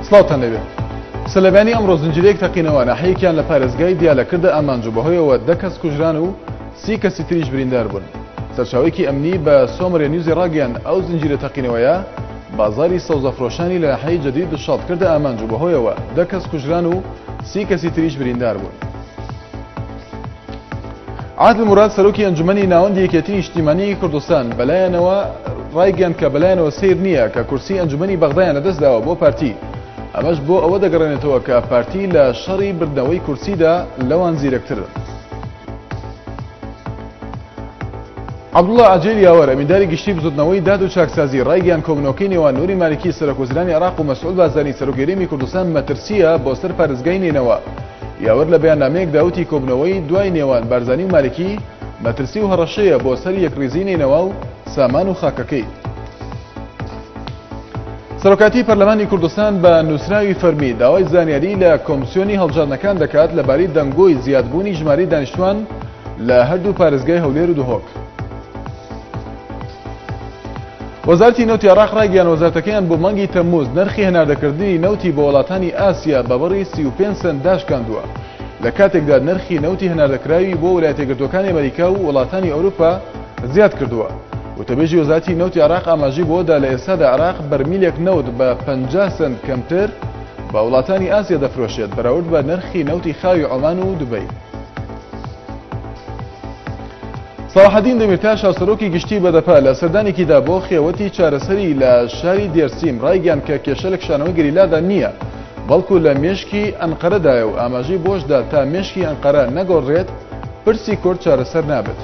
سڵاوتان لێبێ. سەرلەبەیانی ئەمڕۆ زنجیرەیەک تەقینەوە ناحیەیەکیان لە پارێزگای دیالە کردە ئامانج و بەهۆیەوە دە کەس کوژران و سی کەسی تریش بریندار بوون. سەرچاوەیەکی ئەمنی بە سۆمەرێ نیوزی ڕاگەیاند ئەو زنجیرە تەقینەوەیە بازاری سەوزەفرۆشانی لە ناحیەی جەدید شاڵ کردە ئامانج و بەهۆیەوە دە کەس کوژران و سی کەسی تریش بریندار بوون. عادل موراد سەرۆکی ئەنجومەنی ناوەندی یەکێتی نیشتیمانیی کوردستان بەلایەنەوە ڕایگەیاند کە بەلایەنەوە سەیر نییە کە کورسی ئەنجومەنی بەغدایان لەدەستداوە بۆ پارتی ئەمەش بۆ ئەوە دەگەڕێنێتەوە کە پارتی لە شەڕی بردنەوەی کورسیدا لەوان زیرەکترن. عەبدوڵا عەجیل یاوەر، ئەمینداری گشتی بزوتنەوەی داد و چاکسازی، ڕایگەیاند کۆبوونەوەکەی نێوان نوری مالیکی سەرۆکوەزیرانی عێراق و مەسعود بارزانی سەرۆکی هەرێمی کوردستان مەترسییە بۆ سەر پارێزگای نەینەوا. یاوەر لە بەیاننامەیەکدا وتی کۆبوونەوەی دوای نێوان بارزانی و مالیکی مەترسی و هەڕەشەیە بۆ سەر یەکڕیزیی نەینەوا و سامان و خاکەکەی. سەرۆکایەتی پەرلەمانی کوردستان بە نووسراوی فەرمی داوای زانیاری لە کۆمسیۆنی هەڵبژاردنەکان دەکات لەبارەی دەنگۆی زیادبوونی ژمارەی دانیشتوان لە هەردوو پارێزگای هەولێر و دهۆک. وەزارەتی نەوتی عێراق ڕایگەیاند وەزارەتەکەیان بۆ مانگی تەمموز نرخی هەناردەکردنی نەوتی بۆ وڵاتانی ئاسیا بە بڕی 35 سەنت داشکاندووە لە کاتێکدا نرخی نەوتی هەناردەکراوی بۆ ویلایەتە یەکگرتووەکانی ئەمریکا و وڵاتانی ئەوروپا زیاد کردووە. وتەبێژی وەزارەتی نەوتی عێراق ئاماژەی بەوەدا لە ئێستادا عێراق بەرمیلێک نەوت بە 50 سەنت کەمتر بە وڵاتانی ئاسیا دەفرۆشێت بەراورد بە نرخی نەوتی خاوی عومان و دوبەی. سەڵاحەدین دەمیرتاش هاوسەرۆکی گشتی بەدەپە لە سەردانێکیدا بۆ خێوەتی چارەسەری لە شاری دێرسیم ڕایگەیاند کە کێشە لە کشانەوەی گەریلادا نییە بەڵکو لە مێشکی ئەنقەرەدایە و ئاماژەی بۆشدا تا مێشکی ئەنقەرە نەگۆڕدرێت پرسی کورد چارەسەر نابێت.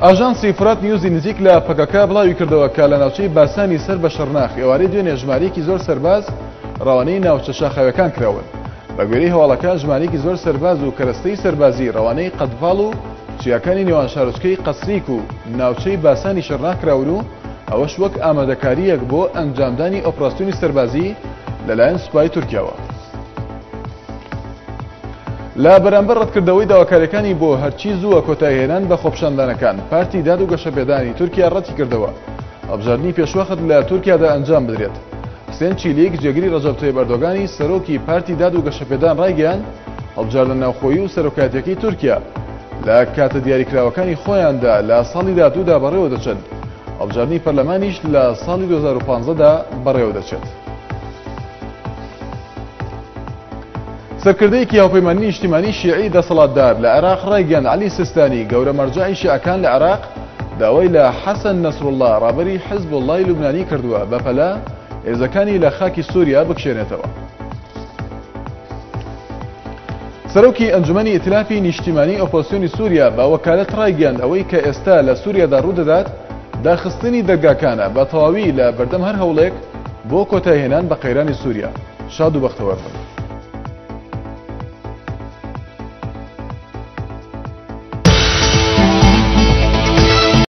ئاژانسی فرات نیوزی نزیک لە پەکەکە بڵاویکردەوە کە لە ناوچەی باسانی سەر بە شەرناخ ئێوارەی دوێنێ ژمارەیەکی زۆر سەرباز ڕەوانەی ناوچە شاخاویەکان کراون. بە گوێرەی هەواڵەکە ژمارەیەکی زۆر سەرباز و کەرەستەی سەربازی ڕەوانەی قەدڤاڵ و چیاکانی نێوان شارۆچکەی قەسریک و ناوچەی باسانی شەرناخ کراون و ئەوەش وەک ئامادەکارییەک بۆ ئەنجامدانی ئۆپراسیۆنی سەربازی لەلایەن سوپای تورکیاوە. لە بەرامبەر ڕەتکردنەوەی داواکارییەکانی بۆ هەرچی زووە کۆتاییهێنان بە خۆپیشاندانەکان، پارتی داد و گەشەپێدانی تورکیا ڕەتیکردەوە هەڵبژاردنی پێشوەخت لە تورکیادا ئەنجام بدرێت. حسێن چیلیک، جێگری ڕەجەب تەیب ئەردۆگانی سەرۆکی پارتی داد و گەشەپێدان ڕایگەیاند، هەڵبژاردنە ناوخۆیی و سەرۆکایەتییەکەی تورکیا لە کاتە دیاریکراوەکانی خۆیاندا لە ساڵی داهاتوودا بەڕێوەدەچن، هەڵبژاردنی پەرلەمانیش لە ساڵی 2015 دا بەڕێوەدەچێت. سەرکردەیەکی هاوپەیمانی نیشتیمانی شیعی دەسەڵاتدار لە عێراق ڕایگەیاند عەلی سیستانی گەورە مەرجەعی شیعەکان لە عێراق داوای لە حەسەن نەسروڵڵا ڕابەری حزبوڵڵای لوبنانی کردووە بەپەلە هێزەکانی لە خاکی سووریا بکشێنێتەوە. سەرۆکی ئەنجومەنی ئیتلافی نیشتیمانی ئۆپۆزسیۆنی سووریا بە وەکالەت ڕایگەیاند ئەوەی کە ئێستا لە سووریادا ڕوودەدات داخستنی دەرگاکانە بە تەواوی لە بەردەم هەر هەوڵێک بۆ کۆتایهێنان بە قەیرانی سووریا. شاد و بەختەوەر بن.